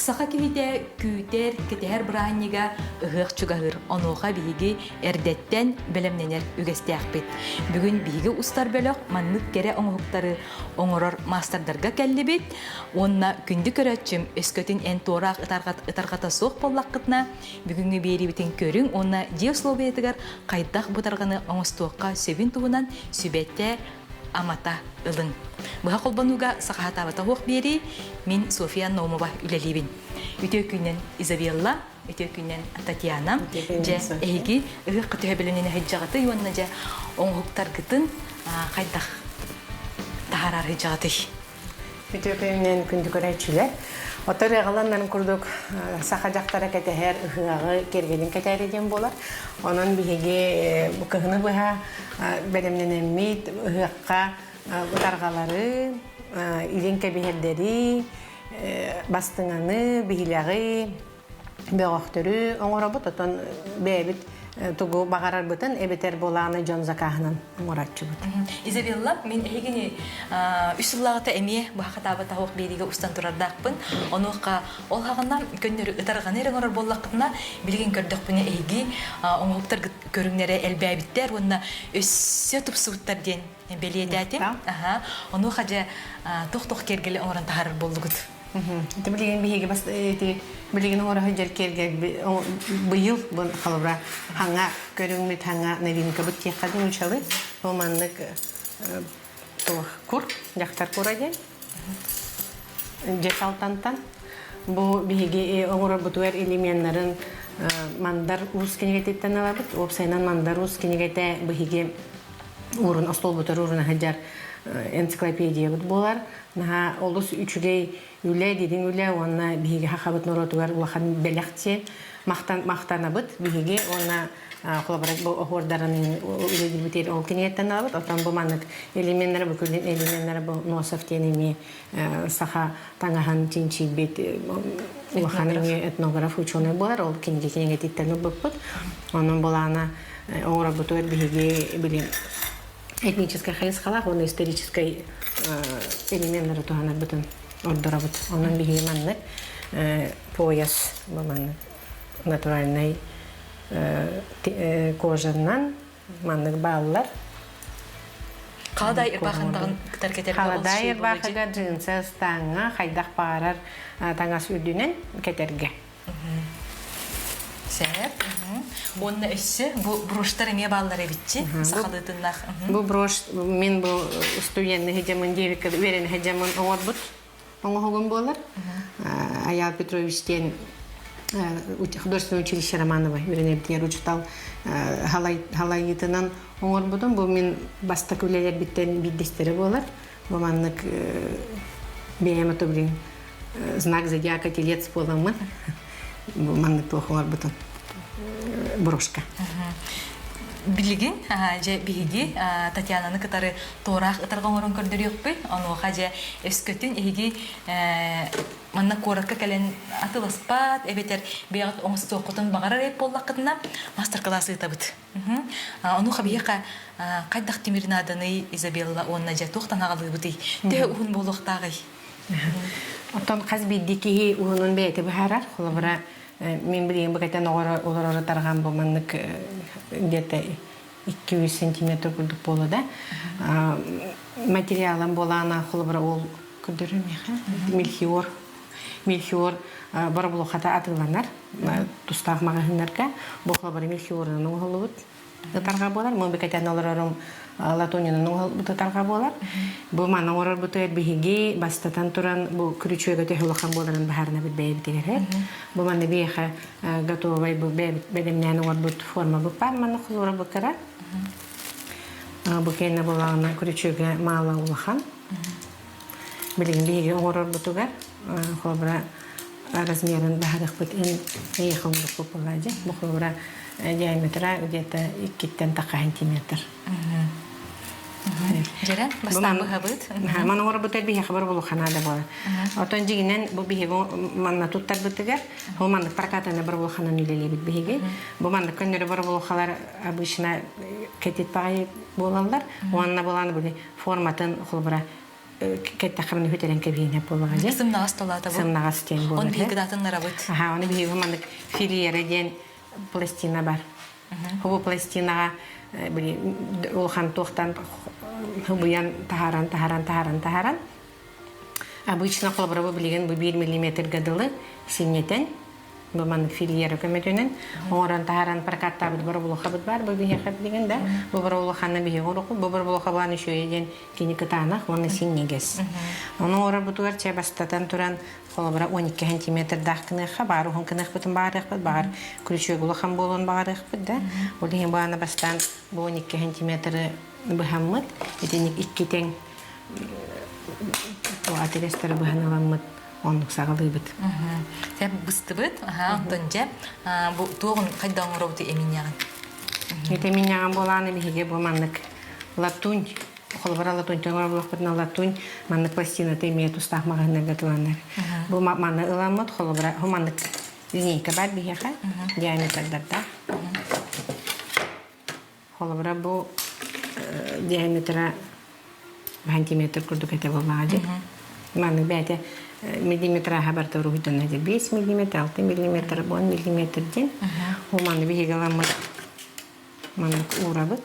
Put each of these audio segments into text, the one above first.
Саха киһитэ күүтэр, кэтэһэр бырааһынньыга ыһыах чугаһыыр. Онуоха биһиги эрдэттэн бэлэмнэнэр үгэстээхпит. Бүгүн биһиги устар бөлөх маннык кэрэ оҥоһуктары оҥорор маастардарга кэллибит. Уонна күндү көрөөччүм, өскөтүн эн туораах ытарҕата суох буоллаххытына, бүгүҥҥү биэриибитин көрүҥ уонна дьиэ условиятыгар хайдах бытарҕаны оҥостуохха сөбүн туһунан сүбэтэ амата ылыҥ. Быһа холбонууга сахаһатаабата суох биэрии, мин Софья Наумова үлэлиибин. Үтүө күнүнэн Изабелла, үтүө күнүнэн Татьяна. Дьэ, эһиги ыһыахха түһэ билинин сылдьаҕытый уонна дьэ оҥоһуктаргытын хайдах таһаарар сылдьаҕытый? Үтүө күнүнэн күндү көрөөччүлэр. Отор ыаҕаланнарын курдук саха дьахтара кэтэһэр ыһыаҕы кэргэнин кэтээри диэн буолар. Онон биһиги бу кыһыны быһа бэлэмнэнэммит ыһыахха ытарҕалары, илин кэбиһэрдэри, бастыҥаны, биһилэҕи, бөҕөхтөрү оҥоробут, отон бэйэбит тугу баҕарарбытын эбэтэр буолааны дьон закааһынан оҥорооччубут. Изабелла, мин эһигини үс сыллааҕыта эмиэ быһахатаабыт таһуох биэриигэ устан турардаахпын. Онуоха ол хаҕына көннөрү ытарҕаны эрэ оҥорор буоллаххытына, билигин көрдөхпүнэ эһиги оҥоһуктаргыт көрүҥнэрэ элбээбиттэр уонна өссө тупсубуттар диэн бэлиэтээтим. Онуоха дьэ туох-туох киэргэли оҥорон таһаарар буоллугут? Ити билигин биһиги бас ити билигин оҥоро сылдьар киэргэл быйыл бу холобура хаҥа көрүҥмүт хаҥа новинкабыт диэххэ дуу нуучалыы бу маннык туох кур дьахтар кура диэн дьэ алтантан бу биһиги оҥорорбутугар элеменнарын мандар уус кинигэтиттэн ылабыт уопсайынан мандар уус кинигэтэ биһиги уурун остуолбутугар ууруна сылдьар энциклопедиябыт буолар Наһаа олус үчүгэй үлэ, дириҥ үлэ уонна биһиги сахабыт норуотугар улахан бэлэх диэн махтан махтанабыт биһиги уонна холобура бу оһуордарын үлэлиирбитигэр ол кинигэттэн ылабыт. Оттон бу маннык элеменнэрэ бу күлүн элеменнэрэ бу Носов диэн эмиэ саха таҥаһын чинчийбит улахан эмиэ этнограф ученый буолар. Ол кинигэ кинигэтиттэн ылбыппыт. Онон булаана оҥорорбутугар биһиги били этническэй хайысхалаах уонна историческай элеменнары туһанарбытын ордоробут. Онон биһиги маннык пояс бу маннык натуральнай кожанан маннык бааллар. Халадай ырбаахынтаҕын кытар кэтэргэ Халадай ырбаахыга джинсы ыстааҥҥа хайдах баҕарар таҥас үрдүнэн кэтэргэ. Сөп. Уонна өссө бу брошьтар эмиэ бааллар эбитчи сахалыытыннах. Бу брошь мин бу студентны сыдьамын диэбиккэ үөрэнэ сыдьамын оҥорбут оҥоһугум буолар. Аял Петрович диэн художественное училище Романова үөрэнэбитигэр учутал халайыытынан оҥорбутум. Бу мин бастакы үлэлэрбиттэн биирдэстэрэ буолар. Бу маннык бэйэм ото билин знак зодиака телец буоламмын бу маннык туох оҥорбутум брошка. Билигин дьэ биһиги Татьянаны кытары туораах ытарҕа оҥорон көрдөрүөхпүт. Онуоха дьэ өскөтүн эһиги манна куоракка кэлэн атыласпат эбэтэр бэйэҕит оҥостуоххутун баҕарар эбит буоллаххытына мастер-класс ыытабыт. Онуоха биһиэхэ хайдах тимир нааданый Изабелла уонна дьэ туохтан аҕалыыбытый? Төһө уһун буолуохтааҕый? Оттон хас биирдии киһи уһунун бэйэтэ быһаарар. Холобура, мин билигин бу кэтэн олорору тарҕаан бу маннык где-то 200 сантиметр курдук буолла да. Материалым буолаана холобура ол көрдөрөр миэхэ мельхиор мельхиор боробулухата атыыланар тустаах маҕаһыыннарга бу холобура мельхиорунан оҥоһуллубут ытарҕа буолар мын бикэтэн олорорум латунинан оҥоһуллубут ытарҕа буолар бу маны оҥорорбутугар биһиги бастатан туран бу күрүчүөгэ төһө улахан буоларын баһаарынабыт бэйэбитигэр бу манна биһиэхэ готовай бу бэйэбит бэлэмнээн оҥорбут формабыт баар манна холура бу кыра бу кэннэ буолаҕына күрүчүөгэ маала улахан Билигин биһиги оҥорорбутугар холобура размерын баһарыахпыт эн эйиэхэ оҥорбуппут буоллаа дьэ. Бу холобура диаметра где-то иккиттэн тахха сантиметр. Дьэрэ, бастаан быһабыт. Маны оҥорбутар биһиэхэ бар булуханаада буолар. Отон дьигинэн бу биһиги манна туттарбытыгар бу маннык прокатаны бар булуханан үлэлиибит биһиги. Бу маннык көннөрү бар булухалар обычно кэтит баҕайы буолаллар. Уонна булан били форматын холобура. Кэттэххэ бүтэрэн кэбиһиэнэ буоллаҕа дьэ. Сымнаҕас толаата бу. Сымнаҕас диэн буолар. Он биһиги датыннарабыт. Аха, оны биһиги маннык фильера диэн пластина бар. Бу пластинаҕа били улахан туохтан хыбыйан таһааран таһааран таһааран таһааран обычно холобура бу билигин бу 1 миллиметрга дылы синньэтэн бу маннык фильера көмөтүнэн оҥорон таһааран прокаттаабыт боробулухабыт баар бу биһиэхэ билигин да бу боробулуханы биһиги оҥоруохпут бу боробулуха буолан үчүгэйэ диэн кини кытаанах уонна синньигэс ону оҥорорбутугар чэ бастатан туран холобура 12 сантиметрдаах гыныахха баар уһун гыныахпытын баҕарыахпыт баҕар күрүчүөк улахан буолуон баҕарыахпыт да ол иһин баана бастаан бу 12 сантиметры быһаммыт итинник икки тэҥ атырестары быһан ыламмыт оннук саҕалыыбыт. Сэ быстыбыт, онтон дьэ бу туоҕун хайда оҥоробут эминньэҕин? Ити эминньэҕин буолааны биһиги бу маннык латунь холобура латуньтан оҥоробулахпытына латунь маннык пластината эмиэ тустаах маҕаһыыннарга тыланнар. Бу маны ыламмыт холобура бу маннык линейка бар биһиэхэ диаметрдардаах. Холобура бу диаметра сантиметр курдук этэ буоллаҕа дии. Маннык бэйэтэ миллиметраһа барыта уруһуйданна дии. 5 миллиметр, 6 миллиметр, 10 миллиметр диэн. Ол манны биһиги ыламмыт маннык уурабыт.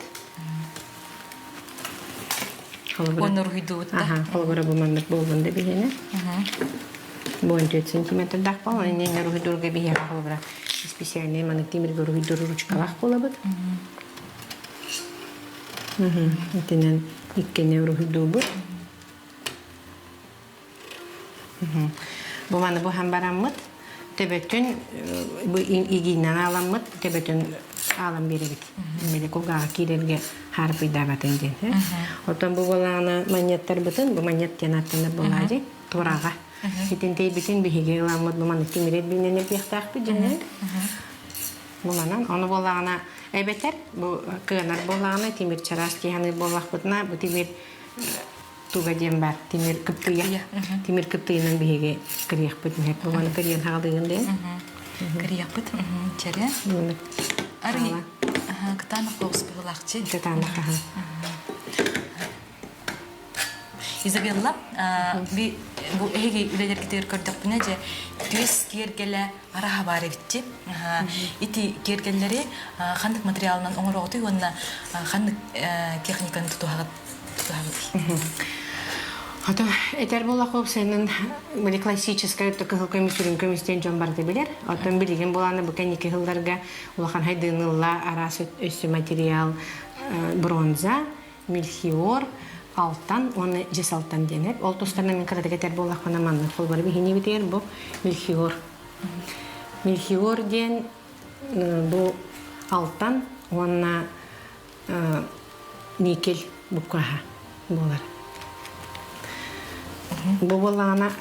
Уонна уруһуйдуубут да? Аха, холобура бу маннык буоллун да биһиэнэ. Бу 14 сантиметрдаах буолан, иннинэ уруһуйдуурга биһиэхэ холобура специальный маннык тимиргэ уруһуйдуур ручкалаах буолабыт. Итинэн иккини уруһуйдуубут. Бу маны буһан бараммыт, төбөтүн бу игииннэн ааламмыт, төбөтүн аалан биэрэбит. Били кулгааҕа киирэргэ хаарпыйдаабатын диэн. Оттон бу буолаана манньыаттарбытын, бу манньыат диэн ааттанар буолаа дии, тураҕа. Итин тэйбитин биһиги ыламмыт бу маннык тимирэр биинэн эрбиэхтээхпит дьиҥинэн. Бу манан, ону буоллаҕына эбэтэр бу кыанар буоллаҕына тимир чараас дии буоллахпытына бу тимир туга диэн баар тимир кыптыйа. Тимир кыптыйынан биһиги кырыйахпыт иһэр. Бу маны кырыйан хаалыгын диэн. Кырыйахпыт чэрэ. Арый кытаанах соҕус быһыылаахчы. Кытаанах аха. Изабелла, би бу эһиги үлэлэргитигэр көрдөхпүнэ дьэ түөс киэргэлэ араһа баар эбитчи. Ити киэргэллэри ханнык материалынан оҥороҕутуй уонна ханнык техниканы тутуһаҕыт тутуһаҕытый? Ото этэр буоллахха уопсайынан били классическай кыһыл көмүс үрүҥ көмүс диэн дьон барыта билэр. Оттон билигин булааны бу кэнники сылларга улахан хайдыынылла араас өссө материал бронза, мельхиор, алтан уонна дьэс алтан диэн. Ол тустарынан мин кыратык этэр буоллахпына маннык холбор биһиниибитигэр бу мельхиор. Мельхиор диэн бу алтан уонна никель буккаһа буолар. Бу буоллаҕына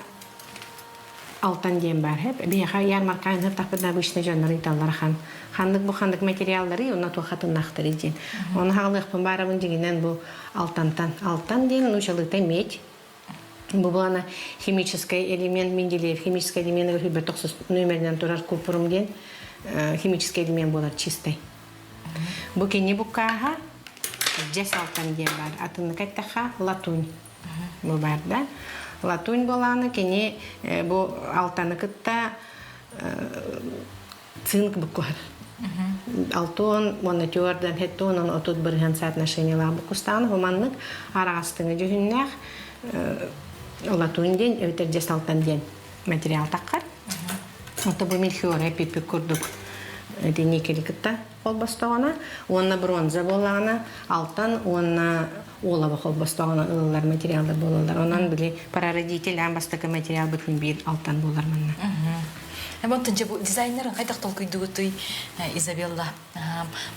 алтан диэн баар хэп. Биһиэхэ ярмарка ыһыттахпытына обычно дьоннор ыйталлар хан. Ханнык бу ханнык материаллары уонна туох хатыннахтары диэн. Оны хаалыахпын баарабын дьиҥинэн бу алтантан. Алтан диэн нуучалыыта медь. Бу буолана химическай элемент Менделеев химическай элемент хүбэ тохсус нүөмэринэн турар купрум диэн химическай элемент буолар чистай. Бу кини буккааһа дьэс алтан диэн баар. Атыннык эттэххэ латунь. Бу баар да. Латунь буолааны кини бу алтаны кытта цинк буккуһар. Алтон уонна түөрдэн хеттон 30% соотношениелаах буккустаан хуманнык араастыҥы дьүһүннээх латунь диэн эбэтэр дьэс алтан диэн материал таххар. Ото бу мельхиора пиппик курдук никели кытта холбостоҕуна уонна бронза буоллаҕына алтан уонна уолаба холбостоҕуна ылыллар материаллар буолаллар. Онон били прародитель аан бастакы материал бүтүн биир алтан буолар манна. Онтон дьэ бу дизайнерын хайдах толкуйдугутуй Изабелла?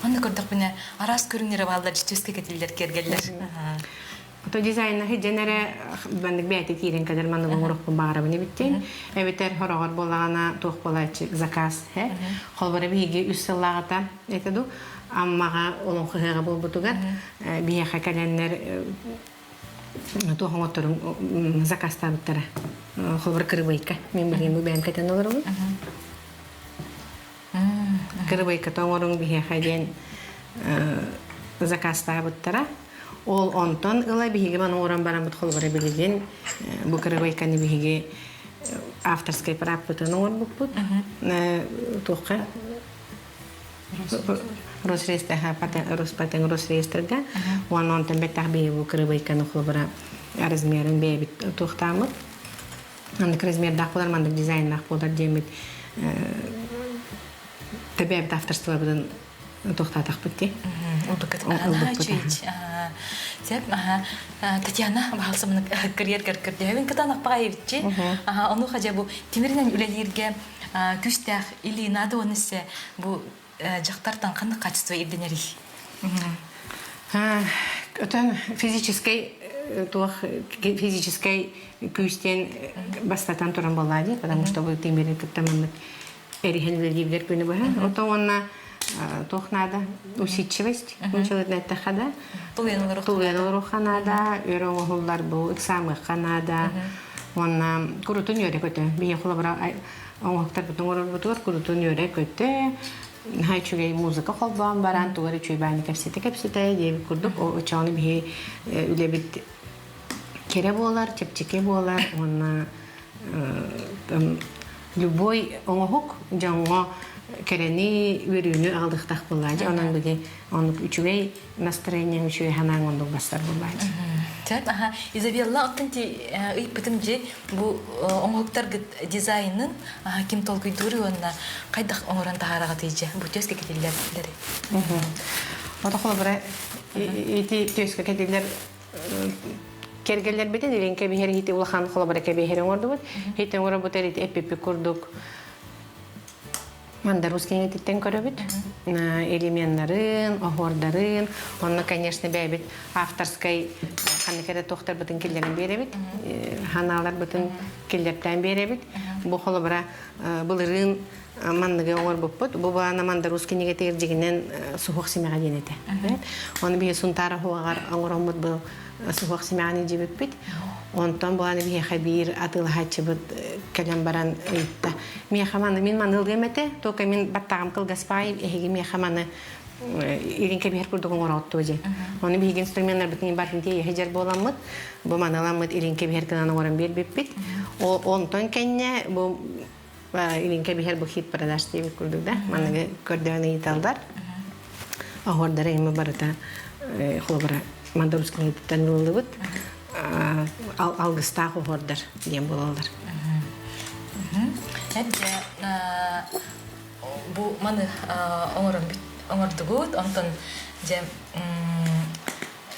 Манна көрдөхпүнэ араас көрүҥнэрэ бааллар дьүтүөскэ кэтиллэр киэргэллэр. То дизайнаһы дьэн эрэ маннык бэйэтэ киирэн кэлэр маннык оҥоруохпун баҕарабын эбиттин. Эбэтэр хороҕор буоллаҕына туох буолааччы заказ һэ. Холобура биһиги үс сыллааҕыта этэ ду Аммаҕа олоҥхо ыһыаҕа буолбутугар биһиэхэ кэлэннэр туох оҥотторун заказтаабыттара. Холобура кырыбыйка. Мин билигин бу бэйэм кэтэн олоробун. Кырыбыйката оҥоруҥ биһиэхэ диэн заказтаабыттара. Ол онтон ыла биһиги маны оҥорон бараммыт холобура билигин бу кырабайканы биһиги авторскай праппытын оҥорбуппут. Туохха Росреестр Роспатен Росреестрга уонна онтон бэттэх биһиги бу кырабайканы холобура размерын бэйэбит туохтааммыт. Маннык размердаах буолар, маннык дизайннаах буолар диэммит тэбээбит авторствобытын туохтаатахпыт дии. Ылбыккыт. Ылбыкпыт. Сеп, аха. Татьяна, баһалсымын карьер көрдөһөбүн кытан аппаҕа эбитчи. Аха, ону хажа бу тимиринэн үлэлииргэ күстээх илиинады оныссе бу дьахтартан ханнык качество ирденерий? Өтөн физическэй туох физическэй күүстэн бастатан туран буоллаа дии, потому что бу тимирин кытта маннык эриһэн үлэлииргэр күнү быһа. Ото уонна туох наада? Усидчивость, нучалытын эттэххэ да. Тулуйан олоруохха наада, өр оҥоһуллар бу ыксаамыахха наада. Уонна курутун үөрэ көтө. Биһи холобура оҥоһуктарбытын оҥорорбутугар курутун үөрэ көтө, наһаа үчүгэй музыка холбоон баран тугар үчүгэй бааны кэпсэтэ-кэпсэтэ диэбит курдук очоҕуну биһи үлэбит кэрэ буолар, чэпчэки буолар уонна любой оҥоһук дьоҥҥо кэрэни, үөрүүнү аҕалыахтаах буоллаадьы. Онон били оннук үчүгэй настроение, үчүгэй санааҥ оннук бастар буоллаадьы. Сөп, аха. Изабелла, оттон ти ыйыппытым дьи бу оҥоһуктаргыт дизайнын ким толкуйдуур уонна хайдах оҥорон таһаараҕытый дьэ бу түөскэ кэтиллэр Ото холобура ити түөскэ кэтиллэр кэргэллэрбитин илин кэбиһэр иһити улахан холобура кэбиһэр оҥордубут. Иһити оҥоробут эрити эппиппит курдук мандарус киҥититтэн көрөбүт. Элеменнарын, оһуордарын, онно, конечно, бэйэбит авторскай ханнык эрэ туохтарбытын киллэрэн биэрэбит, ханааларбытын киллэртээн биэрэбит. Бу холобура былырыын манныгы оҥорбуппут. Бу баана мандарус кинигэтигэр дьигинэн суһуох симэҕэ диэн этэ. Оны биһи Сунтаар оһуоҕар оҥороммут бу суһуох симэҕин илдьибиппит. Онтон буолан биһиэхэ биир атыылаһааччыбыт кэлэн баран ыйытта. Миэхэ маны мин маны ылыам этэ, только мин баттаҕым кылгас баай, эһиги миэхэ маны илин кэбиһэр курдук оҥороттуо диэн. Оны биһиги инструменнарбытын барын тиэйэ дьэр буоламмыт, бу маны ыламмыт илин кэбиһэр гынан оҥорон биэрбиппит. Онтон кэннэ бу илин кэбиһэр бу хит продаж диэбит курдук да маныгы көрдөөн ыйыталлар оһуордара има барыта холобура мандарускайыттан ылыллыбыт алгыстаах оһуордар диэн буолаллар. Эбдэ бу маны оҥорон оҥордугут онтон дьэ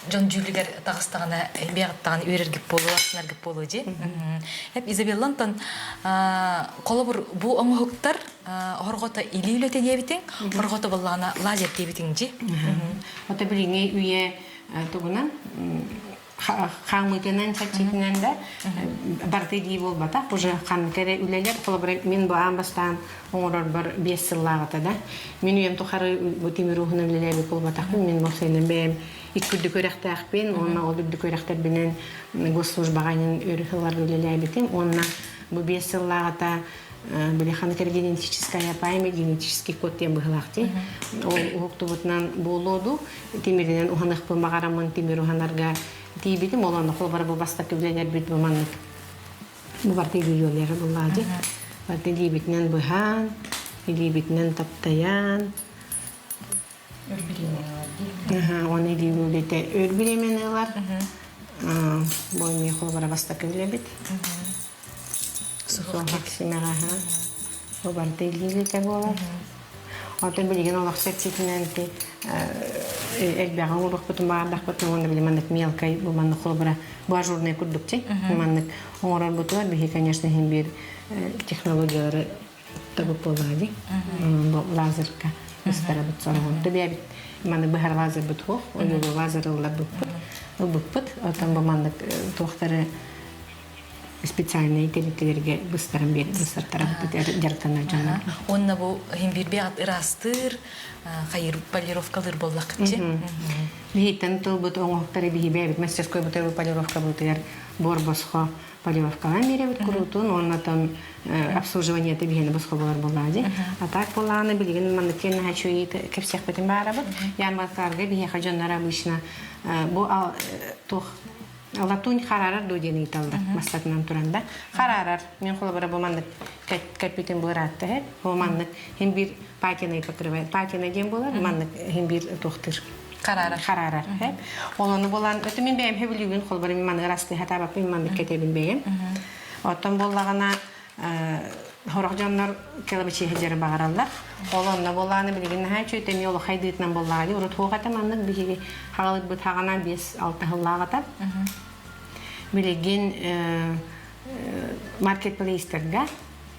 дьон дьүүлүгэр таҕыстаҕына биэҕиттаҕын үөрэргит буолуо, астынаргыт буолуо дии. Эп Изабеллантан холобур бу оҥоһуктар хорҕото илии үлэтэ диэбитиҥ, хорҕото буоллаҕына лазер диэбитиҥ дии. Ото билиҥҥи үйэ тугунан хаамыытынан чэрчитинэн да барыта дии буолбатах уже ханнык эрэ үлэлэр холобура мин бу аан бастаан оҥорорбор 5 сыллааҕыта да мин үйэм тухары бу тимир ууһунан үлэлээбит буолбатахпын мин босайынан бэйэм икки үрдүк үөрэхтээхпин уонна ол үрдүк үөрэхтэрбинэн госслужбаҕа өр сылларга үлэлээбитим уонна бу 5 сыллааҕыта били ханнык эрэ генетическая память генетический код диэн быһыылаах дии ол уһуктубутунан буолуо дуу тимиринэн уһаныахпын баҕараммын тимир уһанарга тиийбитим ол онно холобура бу бастакы үлэлэрбит бу маннык бу барыта илиилэрэ буллаа дии барыта илиибитинэн быһаан илиибитинэн таптайан өр бириэмэни дии уонна илиибин үлэтэ өр бириэмэни ылар бу эмиэ холобура бастакы үлэбит суһуох симэҕэ бу барыта илиилитэ буолар Онтон билигин олох чэпчэтинэн ити элбэҕи оҥоруохпутун баҕардахпытына уонна били маннык мелкай бу маннык холобура бу ажурнай курдук чи маннык оҥорорбутугар биһи конечно иһин биир технологиялары табып буоллаҕа дии бу лазерка ыстарабыт сороҕун бэйэбит маны быһар лазербыт суох ойуулу лазер ылларбыппыт ылбыппыт оттон бу маннык туохтары. специальнай тэрилтэлэргэ быстаран биэр быстартарабыт дьарыктанар дьоннор. Уонна бу химбирбиат ыраастыыр, хайыр полировкалыыр буоллахчы. Биһиттэн тылбыт оҥоһуктары биһи бэйэбит мастерской бутырбыт полировка бытыгар буор босхо полировкалаан биэрэбит куруутун уонна там обслуживаниета биһиэнэ босхо болар буоллаа дии. А так буоллаҕына билигин маннык киэн наһаа кэпсиэхпитин баарабыт. Ярмаркаларга биһиэхэ дьоннор обычно бу туох латунь хараарар дуу диэн ыйыталлар массатынан туран да хараарар мен холобура бу маннык кэппитин быраатта һэ бу маннык хин бир патиной покрывает патина диэн буолар маннык хин бир туохтыр Хараарар. Хараарар. Олону булан, өтө мин бэйэм хөбүлүүбүн, холбор мин маны ырастыы хатаабаппын, мин маннык кэтэбин бэйэм. Оттон буоллаҕына, хорох дьоннор кэлэбичиэһэ дьэрэ баҕараллар. Ол онно буоллаҕына билигин наһаа үчүгэй эмиэ улахай дыытынан буоллаҕа дии. Урут хуох этэ маннык биһиги хаҕалыырбыт хаҕана 5-6 сыллааҕыта. Билигин маркетплейстерга,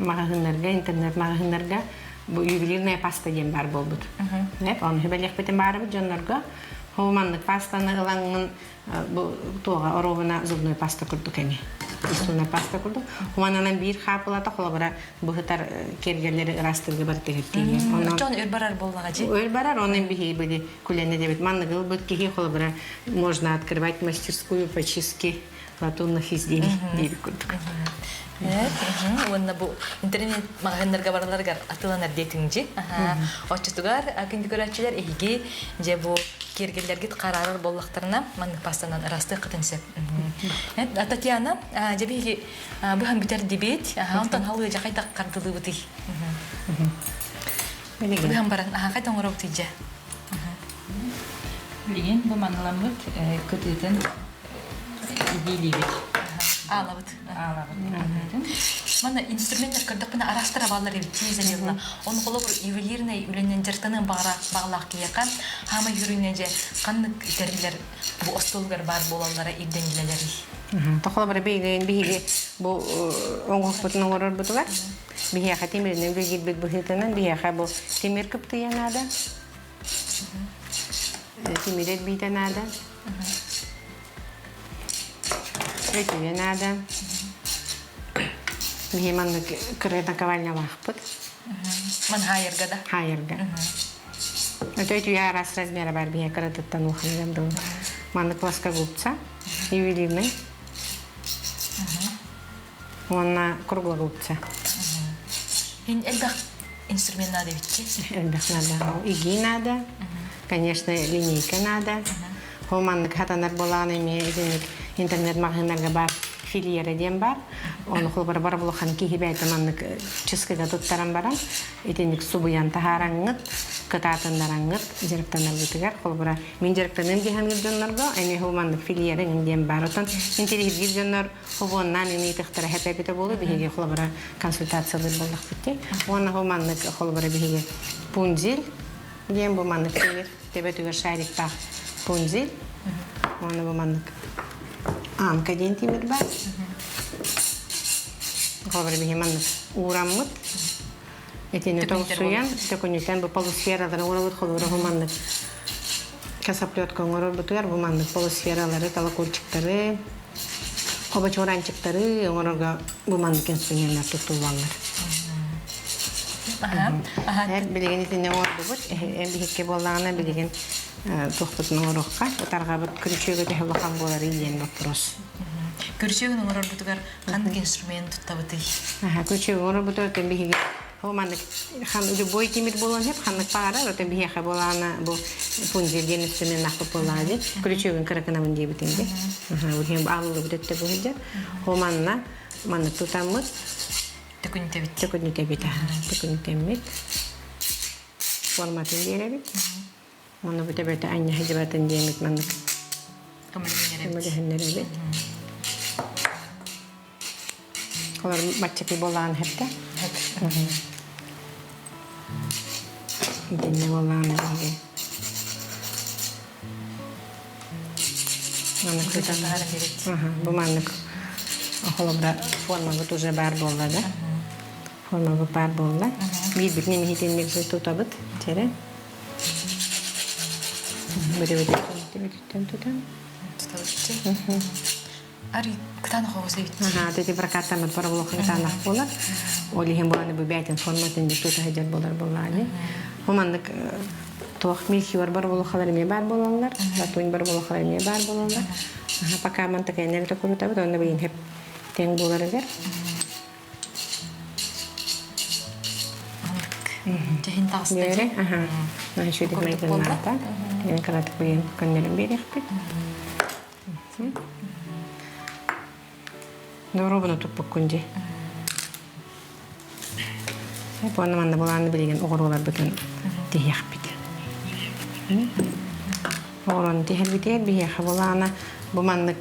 маҕаһыыннарга, интернет-маҕаһыыннарга бу ювелирная паста диэн баар буолбут. Ону сүбэлиэхпитин баарыбыт дьоннорго. Ол маннык пастаны ылаҥҥын бу туоҕа оруобуна зубной паста курдук эми. Зубной паста курдук. Мананан биир хаапылата холобура быһытар киэргэллэри ыраастыырга барытыгар тиийэр. Онон Дьон өр барар буоллаҕа дии. Өр барар, онон биһи били күлэнэ дебит. Маннык ылбыт киһи холобура можно открывать мастерскую по чистке латунных изделий диэбит курдук. Уонна бу интернет маҕаһыыннарга бараларыгар атыыланар диэтиҥ дьи. Оччотугар күндү көрөөччүлэр эһиги дьэ бу киэргэллэргит хараарар буоллахтарына маннык пастанан ырастыаххытын сөп. Татьяна, дьэ биһиги быһан бүтэр дибит. Онтон халыы дьэ хайдах хардылыыбытый? Быһан баран хайда оҥоробутуй дьэ? Билигин бу маныламмыт кытыытын Илиилиибит. Аалабыт. Аалабыт. Манна инструменттар көрдөхпүнэ араастара бааллар эбит тиизэлиэлла. Оны холобур ювелирный үлэнэн дьарыктаныан баҕара баҕалаах киһиэхэ хаамай хүрүнэ дьэ ханнык тэриллэр бу остуолугар баар буолаллара ирдэнилэлэрий? Тохолобура биһиги биһиги бу оҥоһукпутун оҥорорбутугар биһиэхэ тимиринэн үлэлиирбит быһыытынан биһиэхэ бу тимир кыптыйа наада. Тимир эрбиитэ наада. Өтүйэ наада. Биһи маннык кыра наковальнялаахпыт. Ман хаайарга да? Хаайарга. Өтө өтүйэ араас размера бар биһи кыратыттан улаханыгар дылы. Маннык плоскогубца, ювелирный. Уонна круглогубца. Ин элбэх инструмент надо эбитчи? Элбэх надо. Иги надо, конечно, линейка надо. Ол маннык хатанар буолаан эмиэ итинник интернет маҕаһыыннарга бар фильера диэн бар. Ону холобура бар улахан киһи бэйэтэ маннык чыскыга туттаран баран итинник субуйан таһаараҥҥыт, кытаатыннараҥҥыт дьарыктанаргытыгар холобура мин дьарыктаныам диэханыыр дьоннорго эмиэ ол маннык фильера диэн бар. Оттон интеллигент дьоннор Хобуоннаан ыйытыктара хэпэбитэ буолу биһиги холобура консультациялыыр буоллахпыт дии. Уонна хо маннык холобура биһиги пунзель диэн бу маннык тимир төбөтүгэр шариктаах пунзель. Уонна бу маннык аамка диэн тимир бар. Холобура биһи маннык уураммыт. Итини толсуйан, төкүнүтэн бу полусфералары уурабыт холобура бу маннык косоплетка оҥорорбутугар бу маннык полусфералары, колокольчиктары, хобочуоранчиктары оҥорорго бу маннык инструменнар туттуллаллар. Билигин итиннэ оҥордубут. Эн биһикки буоллаҕына билигин туохпутун оҥоруохха. Ытарҕабыт күрүчүөгө төһө улахан буоларый диэн вопрос. Күрүчүөгүн оҥорорбутугар ханнык инструмент туттабытый? Күрүчүөгү оҥорорбутугар биһиги Ол маннык хан любой тимир буолуон сөп, ханнык баҕарар, оттон биһиэхэ буолаана бу пунзель диэн инструменнаахпыт буоллаҕа дии. Күрүчүөгүн кыракынабын диэбитин дии. Аха, аллыбыт өттө бу сылдьар. Ол манна маннык тутаммыт. Төкүнүтэбит. Төкүнүтэбит, аха, төкүнүтэммит. Форматын биэрэбит. Уонна бу төбөтө анньаһа дьыбатын диэмит маннык. Көмөлөһүннэрэбит. Көмөлөһүннэрэбит. Олор баччаки буолаан хэттэ. Итиннэ буолаан биһиги. Маннык тутан бу маннык холобура формабыт уже баар буолла да. Формабыт баар буолла. Биирбит немиһитинник тутабыт. Чэрэ. Бүтүбүтүттэн тутан. Тутабыт. Арый кытаанах оҕус эбит. Аха, тети прокаттаммыт боробулуоха кытаанах буолар. Ол иһин буолан бу бээтин форматын тута сылдьар буолар буоллаҕа. Бу маннык туох мельхиор боробулуохалар эмиэ баар буолаллар, латунь боробулуохалар эмиэ баар буолаллар. Аха, пока мантык эннэ эрэ курутабыт, онно билин хеп тэҥ буоларыгар. Дьэһин таҕыста Диэри, аха. Үчүгэй майгыннаата. Мен кыратык билин көннөрөн биэриэхпит. Доруобуна туппуккун дии. Уонна манна былааны билигин оҕуруоларбытын тиһиэхпит. Оҕуруону тиһэрбитигэр биһиэхэ былаана бу маннык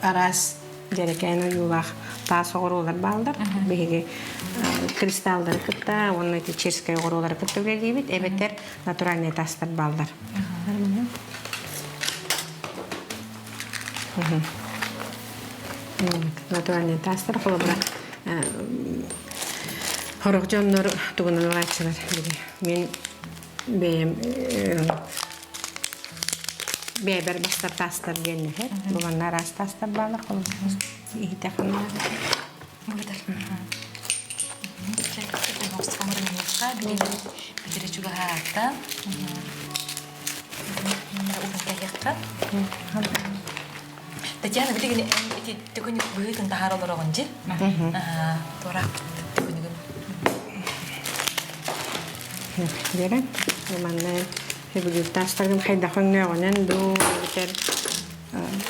араас дьэрэкээн ойуулаах таас оҕуруолар бааллар. Биһиги кристаллары кытта уонна ити чирскэй оҕуруолары кытта үлэлиибит эбэтэр натуральный таастар бааллар. Натуральный таастар холобура хорох дьоннор тугунан ылааччылар мин бэйэм бэйэбэр бастар таастар диэннэһэр бу манна араас таастар баалар холобура иһитэ Бүтэрэ чугаһаата. Татьяна, билигин ити төкүнүк быһыытын таһаар олороҕун дьи? Туораахпыт төкүнүгүн. Вера, манна сөбүлүүр таастаргын хайдах өҥнөөҕүнэн дуу, эбэтэр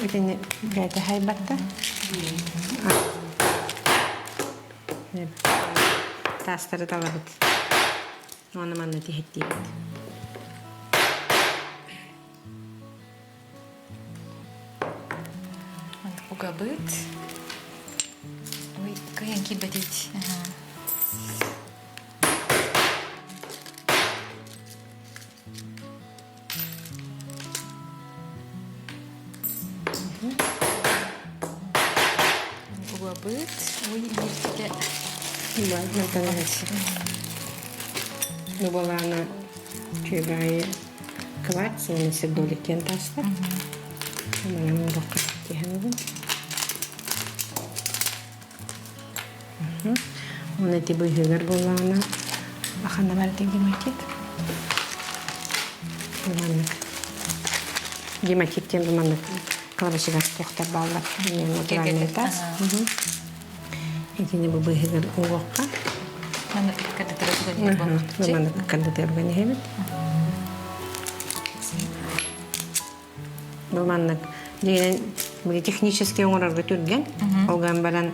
итини бэйэтэ хайбатта. Таастары талабыт. Уонна манна тиһэттиибит. Угабыт. Ой, кыйан киирбэтит. Угабыт. Ой, ииртэ. Бу балаана үчүгэй кварц уонна сердолик диэн таастар. Манан оҥоруохха тиһэн Уонна ити быыһыгар буоллаҕына ханна баар этэ гематит? Маннык гематит диэн бу маннык кылабачыгар туохтар бааллар. Натуральный таас. Итини бу быыһыгар угуохха. Маннык кардатыгар Маннык кардатыгар иһэбит. Бу маннык дьиҥинэн били технически оҥорорго түргэн. Ол гынан баран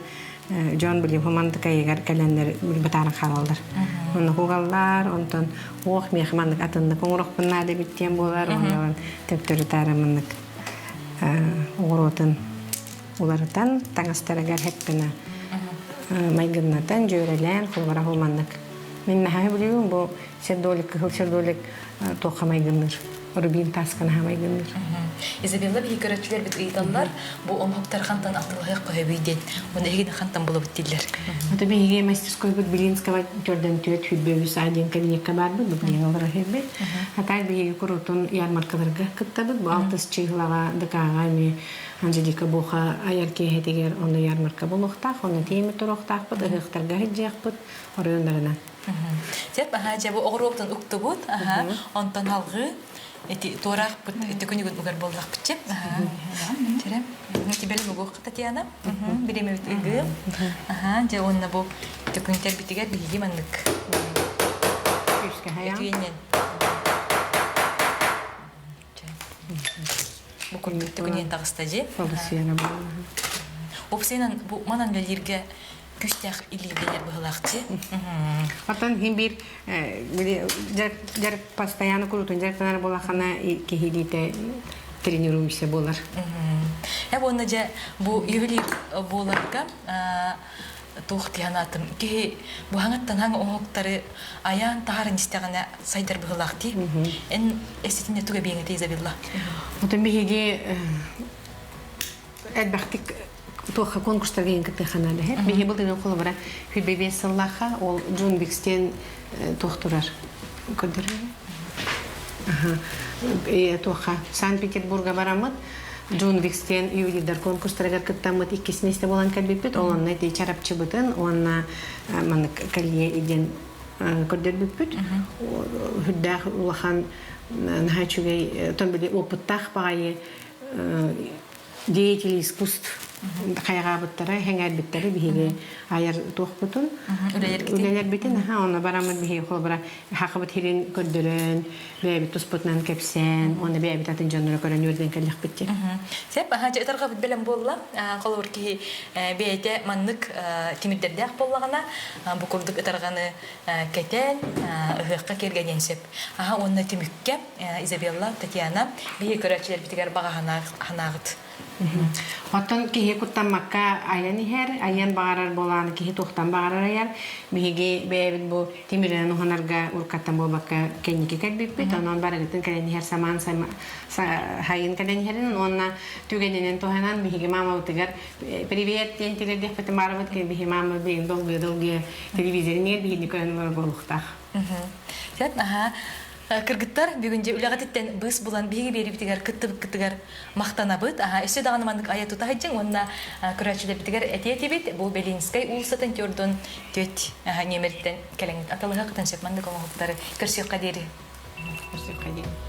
дьон били маннык айыгар кэлэннэр били бытааран хаалаллар. Онно кугаллар, онтон уох миэхэ маннык атыннык оҥорохпун наада эбит диэн буолар. Онон төптөрү таары маннык оҕуруотун уларытан таҥастарыгар хэппинэ майгыннатан, дьүөрэлээн, холобура маннык. Мин наһаа билиим бу сердолик, кыһыл сердолик туохха майгынныыр. Рубин тааскан аһамайгынныр. Изабелла биһи көрөччүлэр бит ыйыталлар, бу омоктар хантан аттылаһыах көһөбүй диэн. Уонна эһигини хантан булабыт дииллэр. Это биһиги мастерскойбут Белинского төрдөн түөт хүрбөбүс а диэн кабинекка барбыт, бу билигин олоро иһэрбит. А так биһиги курутун ярмаркаларга кыттабыт. Бу алтыс чыһылаҕа ДК-ҕа эмиэ Анжелика Буха айар киэһэтигэр онно ярмарка буолуохтаах, онно тиэмэ туруохтаахпыт, ыһыахтарга сылдьыахпыт оройуоннарынан. Сөп, аха, дьэ бу оҕуруоптан уктубут, аха, онтон алгыы ити туораахпыт ити күнүгүн угар буоллахпытчы. Аха, чэрэ. Тибэл мугух Татьяна. Биремебит ыгым. Аха, дьэ уонна бу төкүнтэрбитигэр биһиги маннык. Күүскэ хайаан. Өтүйэннэн. Бу курдук төкүнүйэн таҕыста дьи. Олусуйана буолла. Опсайынан бу манан үлэлииргэ күстээх илиилэнэр быһылаахчы. Оттон хин биир дьарык постоянно курутун дьарыктанар буолахана киһи илиитэ тренируемся буолар. Э уонна дьэ бу ювелир буоларга туох тиһанаатым киһи бу хаҥаттан хаҥ оҥоһуктары айаан таһарын истэҕинэ сайдар быһылаах дии. Эн эситинне туга биэҥэтэ Изабелла? Отон биһиги элбэхтик туохха конкурстарга иһин кыттыахха наада иһэр. Биһи былырыын холобура хүрбэ биэс сыллаахха ол Джун Бикстен туох турар көрдөрөр. Туохха Санкт-Петербурга бараммыт. Джон Викстен ювелирдар конкурстарыгар кыттаммыт иккис миэстэ буолан кэлбиппит. Ол онно ити чарапчыбытын уонна маннык колье диэн көрдөрбүппүт. Үрдээх улахан наһаа үчүгэй, тон били опыттаах баҕайы деятели искусств хайҕаабыттара, сэҥээрбиттэрэ биһиги айар туохпутун, үлэлэрбитин, аха, онно бараммыт биһиги холобура хахыбыт хирин көрдөрөн, бэйэбит туспутунан кэпсээн, уонна бэйэбит атын дьоннору көрөн үөрдэн кэллэхпит дии. Сеп, аха, дьэ ытарҕабыт бэлэм буолла. Холобур киһи бэйэтэ маннык тимирдэрдээх буоллаҕына, бу курдук ытарҕаны кэтэн, ыһыахха киэргэниэн сөп. Аха, уонна түмүккэ Изабелла, Татьяна, биһиги көрөөччүлэрбитигэр баҕа санааҕыт. Оттон киһи куттаммакка айан иһэр, айан баҕарар буолаан киһи туохтан баҕарар айар. Биһиги бэйэбит бу тимиринэн уһанарга уруккаттан буолбакка кэнники кэлбиппит. Онон барыгытын кэлэн иһэр самаан сайын кэлэн иһэрин уонна түгэнинэн туһанан биһиги маамабытыгар привет диэн тилэрдиэхпитин баарыбыт. Биһиги маама билигин долгуйа-долгуйа телевизорин биһигини көрөн олорор буолуохтаах. Сөп, аһаа. Кыргыттар, бүгүн дьэ үлэҕититтэн быыс булан биһиги биэрибитигэр кыттыбыккытыгар махтанабыт. Аһаа, өссө даҕаны маннык айа тута сылдьыҥ уонна көрөөччүлэрбитигэр этиэ этибит. Бу Белинскэй уулуссатын түөрдун түөт нүөмэриттэн кэлэҥҥит аталыһыаххытын сөп маннык оҥоһуктары көрсүөххэ диэри. Көрсүөххэ диэри.